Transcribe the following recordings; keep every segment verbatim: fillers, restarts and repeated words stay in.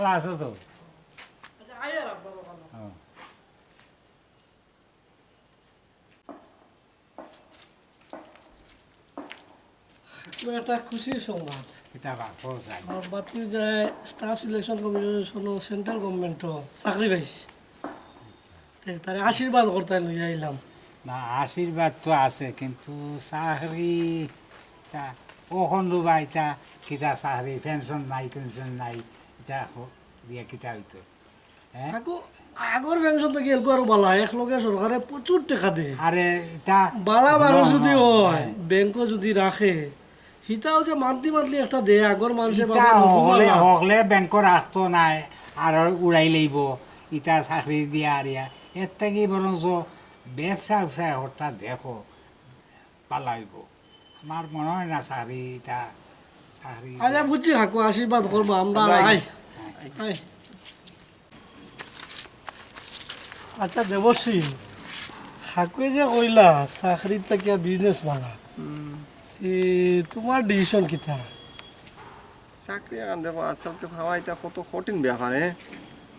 আছো তো? আচ্ছা, আই আর আপনার ওখানে। ও। একটা খুশির সংবাদ। এটা বাপও চাই। আমার বাতিজায় স্টাফ সিলেকশন কমিশনের জন্য সেন্ট্রাল গভর্নমেন্টও চাকরি পাইছে। তে তারে আশীর্বাদ করতে লইয়া আইলাম। না, আশীর্বাদ তো আছে, কিন্তু চাকরি তা অখন রুবা এটা কিতা চাকরি, পেনশন নাই, পেনশন নাই, এটা হ-, দিয়া কিতা হইতো? হ্যাঁ? আগো-, আগর পেনশন তো গেল আরো বালা, এক লগে সরকারে প্রচুর টাকা দেয়। আরে, এটা বালা মানুষ যদি হয়, হ্যাঁ। ব্যাংকও যদি রাখে, হিতাও যে মান্থলি মান্থলি একটা দেয়, আগর মানুষে ইটা বাবা লঘু হকলে, বালা। হকলে ব্যাংকও রাখতো নাই, আর উড়াই লইব, ইটা চাকরি দিয়া আর ইয়া। এর থাকি বরঞ্চ ব্যবসা, ব্যবসা হঠাৎ দেখো, বালা হইব। আমার মনে হয় না চাকরি, ইটা চাকরি আচ্ছা, বুঝছি কাকু, আশীর্বাদ করবো আমরা। আচ্ছা, আই। আই। আচ্ছা, দেবশ্রী, কাকুয়ে যে কইলা, চাকরির থাকিয়া বিজনেস বালা। এ, তোমার ডিসিশন কিতা? চাকরি এখন দেখো, আজকালকে পাওয়া ইটা কত কঠিন ব্যাপার, হ্যাঁ?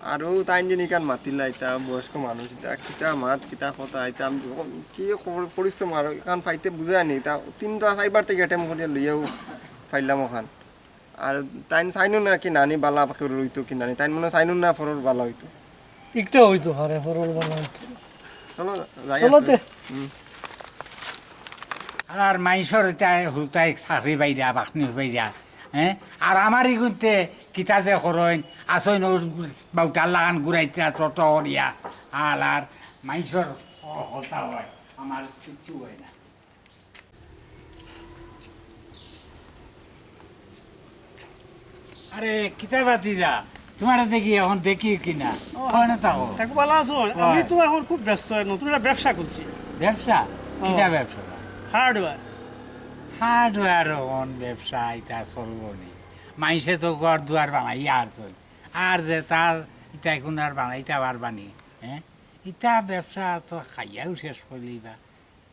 আর ও তাইন যে নিকান মাতিলা, ইটা বয়স্ক মানুষ, ইটা কিতা মাত, কিতা কথা, ইটা আমি যখন কি খবর পরিশ্রম আর এখান পাইতে বুঝায় নি, তা তিন তো চারবার থেকে অ্যাটেম্প করিয়া লইয়াও পাইলাম ওখান। আর তাইন চাইনও না কি নানি বালা পাখি রইতো কি নানি, তাইন মনে চাইনও না ফরর বালা হইতো। একটা হইতো পারে, ফরর বালা হইতো। চলো, যাই চলো আজকে। তে। হুম। আর, আর মাইনষর ইটা হুলতায় চাকরি বাইরা, বাকনি বাইরা, হ্যাঁ? আর আমার ইগুনতে কিতা যে করইন, আসইন ওর বাউটার লাগান ঘুরাইতা টোটো করিয়া, আর, আর মাইনষর হ-, হতা হয়, আমার কিচ্ছু হয় না। আরে, কিতা ভাতিজা? তোমারে দেখি, এখন দেখি কি না? ও, কনে থাকো? কাকু, ভালা আছো? আমি তো এখন খুব ব্যস্ত, নতুন একটা ব্যবসা খুলছি। ব্যবসা? ও। কিতা ব্যবসা? হার্ডওয়্যার। হার্ডওয়্যার এখন ব্যবসা, ইটা চলবো নি? মাইনষে তো ঘর দুয়ার বানাইয়া আর চল। আর যে তার ইটা এখন আর বানাইতা পারবা নি, হ্যাঁ? ইটা ব্যবসা তো খাইয়াও শেষ করিলিবা।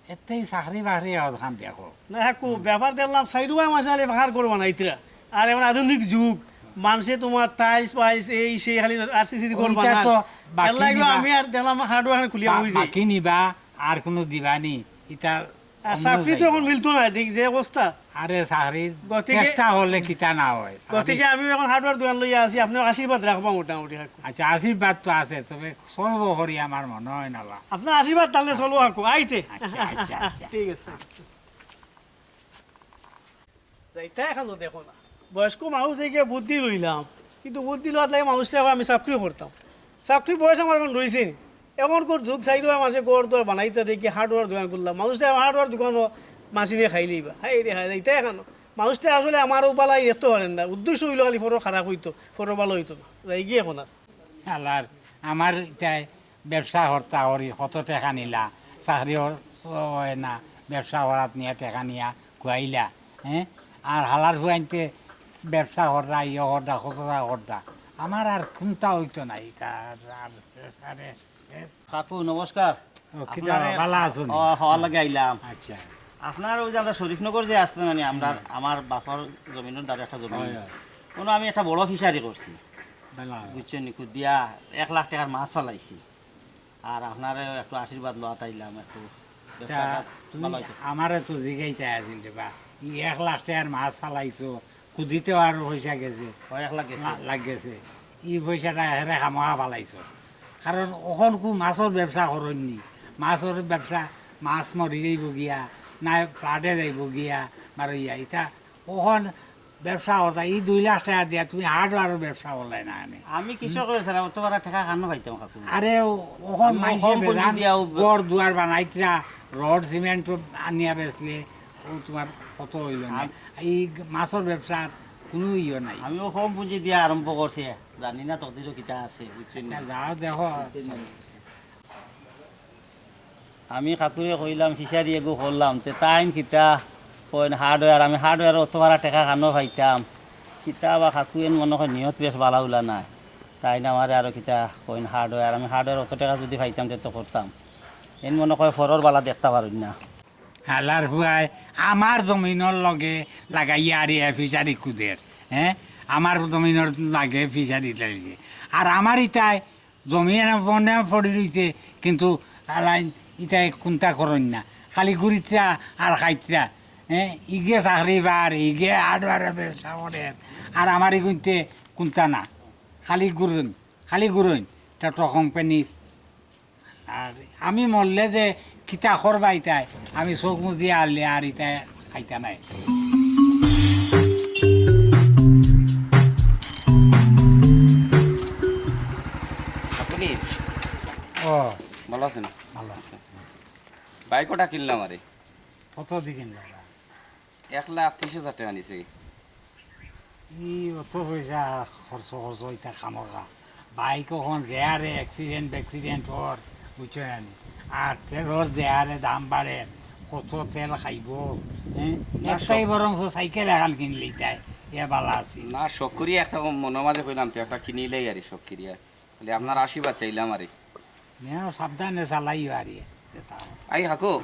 এতেই চাকরি বাকরি অখান দেখো। না, হ্যাঁ, কো-, ব্যাপার দেখলাম, সাইডুবাই মাসে আলে বাহার করবা না ইতরা। আর এখন আধুনিক যুগ, মানষে তোমার টাইলস পাইলস, এই সেই খালি আরসিসি করবা ওইটা না। তো বাকি এর লাগি নিবা। আমি আর দেখলাম হার্ডওয়্যার খুলিয়া বা-, বই যাই। বাকি নিবা, আর কোনো দিবা নি? ইটা আর অন্য চাকরি তো জায়গা। এখন মিলতো না, দেখ যে অবস্থা। আরে, চাকরি গতিকে চেষ্টা করলে কিতা না হয়, চাকরি গতিকে আমি এখন হার্ডওয়্যার দোকান লইয়া আছি, আপনি আশীর্বাদ রাখবা মোটামুটি। আচ্ছা, আশীর্বাদ তো আছে, তবে চলবো করি আমার মনে হয় না বা। আপনার আশীর্বাদ তাহলে চলবো কাকু, আইতে। আচ্ছা, আচ্ছা, আচ্ছা। ঠিক আছে। যাইতা এখানো দেখো না। বয়স্ক মানুষ দেখে বুদ্ধি লইলাম, কিন্তু বুদ্ধি লওয়ার লাগে মানুষটা আবার আমি চাকরি করতাম। চাকরি বয়স আমার এখন রইছে নি। এমন কর যুগ সাইড হয় মাসে ঘর দুয়ার বানাইতা দেখি হার্ডওয়্যার দোকান করলাম। মানুষটা হার্ডওয়্যার দোকানও মাসিনে খাইলিবা। হায় রে হায়, যাইতা এখানো। মানুষটা আসলে আমার ও বালাই দেখতে পারেন না। উদ্দেশ্য হইলো খালি ফটো খারাপ হইতো, ফটো ভালো হইতো না। যাই গিয়ে এখন আর। আল্লাহর, আমার ইটায় ব্যবসা করতা করি, কত টেকা নিলা, চাকরি অর-, অয় না, ব্যবসা করাত নিয়া টেকা নিয়া খুয়াইলা, হ্যাঁ? আর হালার ফুয়াইন্তে ব্যবসা কররা, ইয়ে কররা, কততা কররা। আমার আর কুনতা অইতো নায়, ইটা আর, আর, আরে, এ। কাকু, নমস্কার। ও, কিতা, আপনারে ভালা আছো নি? ও, হওয়ার লাগি আইলাম। আচ্ছা। আপনার ওই যে আমরা শরীফনগর যে আসলো না নি, আমরা, হুম। আমার বাপর জমিনর দ্বারা একটা জমি। হয়, হয়। কোনো আমি একটা বড় ফিশারি করছি। ভালা। বুঝছেন নি, কুদিয়া এক লাখ টেকার মাছ ফালাইছি। আর আপনারে একটু আশীর্বাদ লওয়াত আইলাম, একটু আচ্ছা, ব্যবসাটা তুমি ভালা হইতো। আমারে তো জিগাইতায় আছিল রে বা, ই এক লাখ টেকার মাছ ফালাইছো, কুদিতেও আরো পয়সা গেছে। ও, এক লাখ গেছে। লা-, লাখ গেছে। ই পয়সাটা হেরে খামোখা ফালাইছো। কারণ অখন কু মাছর ব্যবসা করইন নি। মাছর ব্যবসা, মাছ মরি যাইবো গিয়া, না ফ্লাডে যাইবো গিয়া, মারইয়া। ইতা অখন ব্যবসা করতা, ই দুই লাখ টেকা দিয়া তুমি হার্ডওয়্যারর ব্যবসা করলায় না কেনে? আমি কৃষক হয়ে স্যার, অত বড় টেকা কানো পাইতাম কাকু? আরে, অখন আমি মাইনষে কম পুঁজি বেজান দিয়া ও ঘর দুয়ার বানাইতরা, রড সিমেন্ট আনিয়া বেচলে, ও তোমার কত হইল না? আম- এই মাছর ব্যবসার কোনো ইয়ে নাই। আমিও কম পুঁজি দিয়া আরম্ভ করছি, জানি না তকদিরও কিতা আছে, বুঝছেন আচ্ছা, নি? যাও দেখো। বুঝছেন নি? আমি কাকুরে কইলাম, ফিশারি এগু করলাম, তে তাইন কিতা কইন হার্ডওয়্যার, আমি হার্ডওয়্যার অত ভাড়া টেকা কানো পাইতাম? কিতা বা কাকু এন মনে কয় নিয়ত বেশ বালা উলা নাই। তাইন আমারে আরো কিতা কইন হার্ডওয়্যার, আমি হার্ডওয়্যার অত টেকা যদি পাইতাম তে তো করতাম। এন মনে কয় ফরর বালা দেখতা পারইন না। হালার ফুয়ায় আমার জমিনর লগে লাগাইয়া আর ইয়া ফিশারি কুদের, হ্যাঁ? আমার জমিনর লাগে, ফিশারি লাগে। আর আমার ইতায় জমিন এনে বনে পড়ি রইছে, কিন্তু আলাইন ইতায় কুন্তা করইন না, খালি ঘুরিত্রা আর খাইত্রা। হ্যাঁ, ইগে চাকরি বার, ইগে হার্ডওয়্যারে ব্যবসা করের, আর আমার ইগুনতে কুন্তা না, খালি ঘুরইন, খালি ঘুরইন। টা তো কোম্পানির। আর আমি মরলে যে কিতা করবা ইতায়, আমি চোখ মুজিয়া আরলে আর ইতায় খাইতা নায়। আপনি ও, ভালো আছেন? ভালো। বাইক ওটা কিনলাম আরে। কত দি কিনলা? এক লাখ ত্রিশ হাজার টেকা নিছে। ই অত পয়সা খরচ, খরচ ইতা খামোখা। বাইক অখন যে হারে accident বেক্সিডেন্ট অর, বুঝছো নি? আর তেলর যে হারে দাম বাড়ের, কত তেল খাইবো, হ্যাঁ? না, একটাই সব- বরং সাইকেল এখান কিনলে ইতায়, এ বালা আছে। না, শখ করি একটা মনের মাঝে কইলাম, তো একটা কিনিলেই আরে শখ করিয়া। বলে, আপনার আশীর্বাদ চাইলাম আরে। নেও, সাবধানে চালাইও আরে। আই হাকু।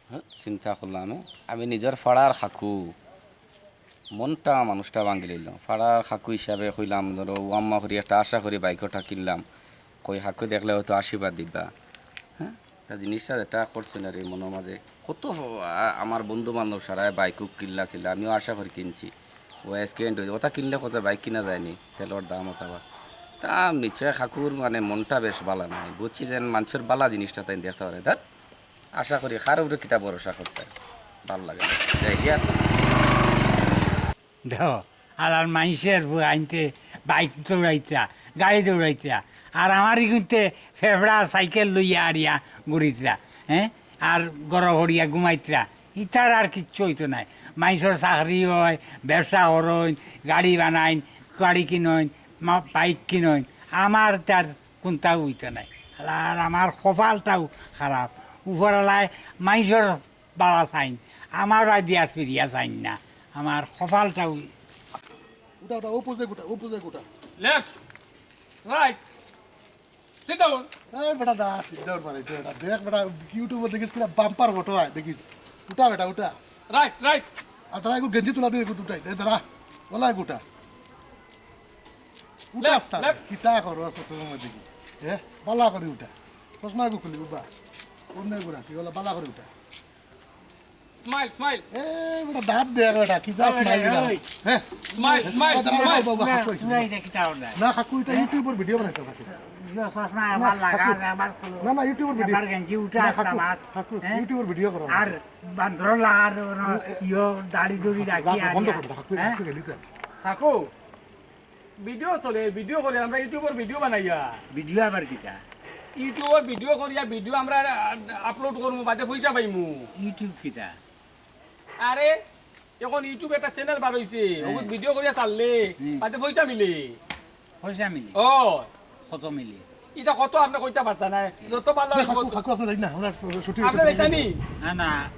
হ্যাঁ, চিন্তা করলাম, এ, আমি নিজর ফাড়ার খাকু, মনটা মানুষটা ভাঙি লইলাম। ফাড়ার খাকু হিসাবে কইলাম, ধরো, ও আম্মা করি একটা আশা করি বাইকটা কিনলাম, কই খাকু দেখলে হয়তো আশীর্বাদ দিবা। হ্যাঁ, তা জিনিসটা যেটা করছে না রে মনের মাঝে, কত আ-, আমার বন্ধু বান্ধব সারায় বাইক কিনলা ছিল, আমিও আশা করি কিনছি। ও অ্যাক্সিডেন্ট হয়েছে, ওটা কিনলে কত বাইক কিনা যায়নি, তেলর দাম ওটা বা। তা নিশ্চয় খাকুর মানে মনটা বেশ ভালা নাই, বুঝছি যে মানুষের ভালা জিনিসটা তাই দেখতে পারে। ধর, আশা করি কার উপরে কিতা ভরসা করতে, ভালা লাগে না। যাই গিয়া। দেখো, আলার মাইনষের ফুয়া আইনতে বাইক দৌড়াইতা, গাড়ি দৌড়াইতা, আর আমার ইগুনতে ফেফড়া সাইকেল লইয়া আরিয়া ঘুরিতা, হ্যাঁ, আর গরম হরিয়া ঘুমাইতা, ইতার আর কিচ্ছু অইতো নায়। মাইনষর চাকরি অয়, ব্যবসা করইন, গাড়ি বানাইন, গাড়ি কিনইন, মা-, বাইক কিনইন, আমার তার কুন্তাও অইতো নায়। আর আমার কপালটাও খারাপ, উপরআলায় মাইনষর বালা চাইন, আমার বায়দি আজ ফিরিয়া চাইন না, আমার কপালটাও। উঠা, উঠা, ও পোজে উঠা, ও পোজে উঠা। Left, right, sit down. এই বেটা, দা, সিট ডাউন মারে, যে বেটা, দেখ বেটা, YouTube-ও দেখিস কিনা বাম্পার ফটো আয়, দেখিস। উঠা বেটা, উঠা। Right, right. আর দাঁড়া, একটু গেঞ্জি তুলা দিয়ে একটু উঠাই, দে দাঁড়া, ওলা একটু উঠা। উঠা লেফট, আস্তা, লেফট। কিতা করো চশমা দেখি? হ্যাঁ, বালা করি উঠা। চশমা একটু খুলি, বাবা। অন্য একটু রাখি, ওলা বালা করি উঠা। Smile, smile. এ, বেটা, দাঁত দেখ, বেটা, কি যা ওই, স্মাইল ওই, দিলা। ওই। হ্যাঁ? স্মাইল, স্মাইল, বাবা, স্মাইল। বাবা, বাবা, না, হাকু, না, এটা কিতা ওর না। না, হাকু, এটা হ্যাঁ? YouTube-র ভিডিও বানাইতে, হাকু। ইয়ো, চশমা না, আমার লাগা, হাকু। আমার না, না, YouTube-র ভিডিও। আমার গেঞ্জি উঠা না, আসলাম হাকু, আজ। হাকু, হ্যাঁ? YouTube-র ভিডিও করো। আর বান্দর লাগার ওর এ, এ, ইয়ো দাড়ি দুড়ি হাকু, রাখি হাকু, আর বন্ধ ইয়া। করে দে, হাকু, হ্যাঁ? হাকু, গেলি তো। হাকু। ভিডিও চলে, ভিডিও করে, আমরা YouTube-র ভিডিও বানাইয়া। ভিডিও আবার কিতা? YouTube-র ভিডিও করিয়া ভিডিও আমরা, আ, আপলোড করমু, বাদে পয়সা পাইমু। YouTube কিতা? আরে, এখন YouTube একটা চ্যানেল বার হইছে, হ্যাঁ। ওগুত ভিডিও করিয়া ছাড়লে, হুম। বাদে পয়সা মিলে। পয়সা মিলে? ও। কত মিলে? ইটা কত আপনে কইতা পারতা না, যত পারলে না, আমি খাকু, কত খাকু, আপনে যাই না, আমরা শুটিং আপনে করতে যাইতা নি? না, না।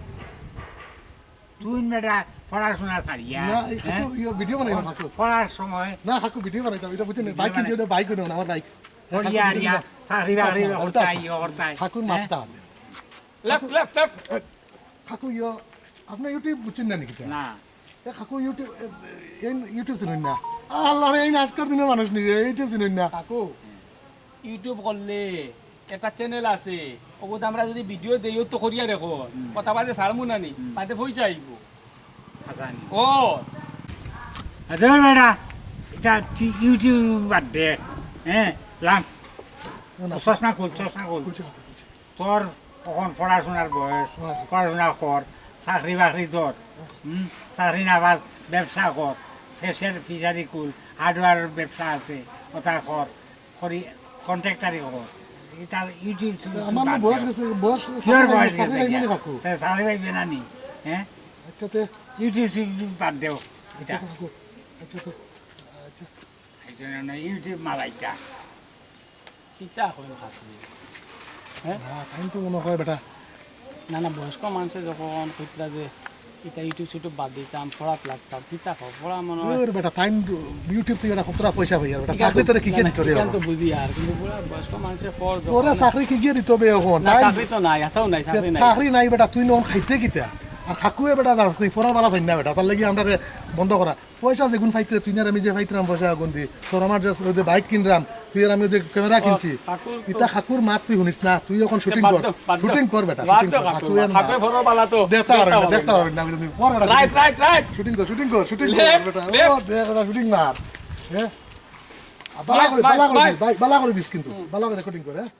তুই বেটা পড়াশোনা ছাড়িয়া, না, এই হ্যাঁ? খাকু, ইয়ে ভিডিও বানাই না, খাকু। পড়ার সময় না, খাকু ভিডিও বানাইতাম, এটা বুঝছেন? ভিডিও বাইক কিনছি, বানাই- ওটা বাইক দেবো না, আমার বাইক। পড়িয়া খাকু আরিয়া, ভিডিও চাকরি বাকরি ওটা করতাই, আছে। ইয়ে করতাই, খাকুর হ্যাঁ? মারতা হবে। Left, left, left. এ, খাকু, ইয়ে, আপনে YouTube বুঝছেন না নাকি? না। এ, খাকু YouTube, এ, এই YouTube চিনইন না। আল্লাহ রে, এই আজকার দিনের মানুষ নি, YouTube চিনইন না। খাকু, YouTube করলে একটা চ্যানেল আছে, ওগুত আমরা যদি ভিডিও দেই, ও তো করিয়া রেকর্ড, হুম। কথা বাদে ছাড়মু না নি, হুম। বাদে পয়সা আইবো। আচ্ছা, নি। ও। আচ্ছা, বেটা, এটা তুই YouTube বাদ দে, হ্যাঁ, লাম। না, না। ও, চশমা খুল, চশমা খুল। খুলছি, খুলছি। তোর অখন পড়াশোনার বয়স, হ্যাঁ। পড়াশোনা কর, চাকরি বাকরি ধর, হুম, চাকরি না পাস, ব্যবসা কর, ফেসের ফিশারি খুল, হার্ডওয়্যার ব্যবসা আছে, ওটা কর। করি, কন্ট্রাক্টরি কর। ইতা YouTube চুল আমার না বাদ বয়স দেও। গেছে, বয়স কিয়র সামনে বয়স চাকরি গেছে লাগবে গিয়া? নি কাকু? তে চাকরি পাইবে না নি? হ্যাঁ? আচ্ছা, তে। YouTube চুল বাদ দেও। ইতা। আচ্ছা, তে কাকু। আচ্ছা, তে। আচ্ছা। এই জন্য না YouTube মালাইতা। কিতা কইন খাসি? হ্যাঁ? না, তাই তো মনে হয় বেটা। না, না, বয়স্ক মানুষে যখন কইতরা যে ইতা YouTube YouTube বাদ দিতাম, পড়াত লাগতাম, কিতা কও, পড়া মনে হয় তোর বেটা তাইন YouTube তুই বেটা কতটা পয়সা পাইয়ার বেটা, চাকরি তোরে কিগিয়ে দিত রে? ইখান তো বুঝি আর, কিন্তু বুড়া বয়স্ক মানুষে পড় তোরা চাকরি কিগিয়ে দিত বে এখন? না, তাই চাকরি তো নাই, আসাও নাই, চাকরি নাই। চাকরি নাই বেটা, তুই নন খাইতে কিতা? আর খাকুয়ে বেটা জানস নি, পড়ার বালা চাই না বেটা, তার লাগি আমরা বন্ধ করা। পয়সা যেগুন পাইতে তুই না আমি যে পাইতাম পয়সা গুন দি, তোর আমার যে ওই যে বাইক কিনলাম, তুই আর আমি ওই যে ক্যামেরা কিনছি, কাকুর তো ইতা খাকুর মাত তুই শুনিস না, তুই এখন শুটিং বাদ কর, দে, বাদ দে। শুটিং কর বেটা, বাদ শুটিং দে কর। কাকুর খাকুয়ে মাত। না। খাকুয়ে পড়ার বালা তো দেখতে পারবি না, পারবে দেখতে পারবি না, আমি যদি পর বেটা রাইট, রাইট, রাইট। শুটিং কর, শুটিং কর, শুটিং Left, কর বেটা। left. ও দেখ বেটা, শুটিং মার। হ্যাঁ? আর Smile, বালা করে, smile, বালা করে smile. দিস, ভাই, বালা করে দিস কিন্তু, বালা করে রেকর্ডিং করে, হ্যাঁ?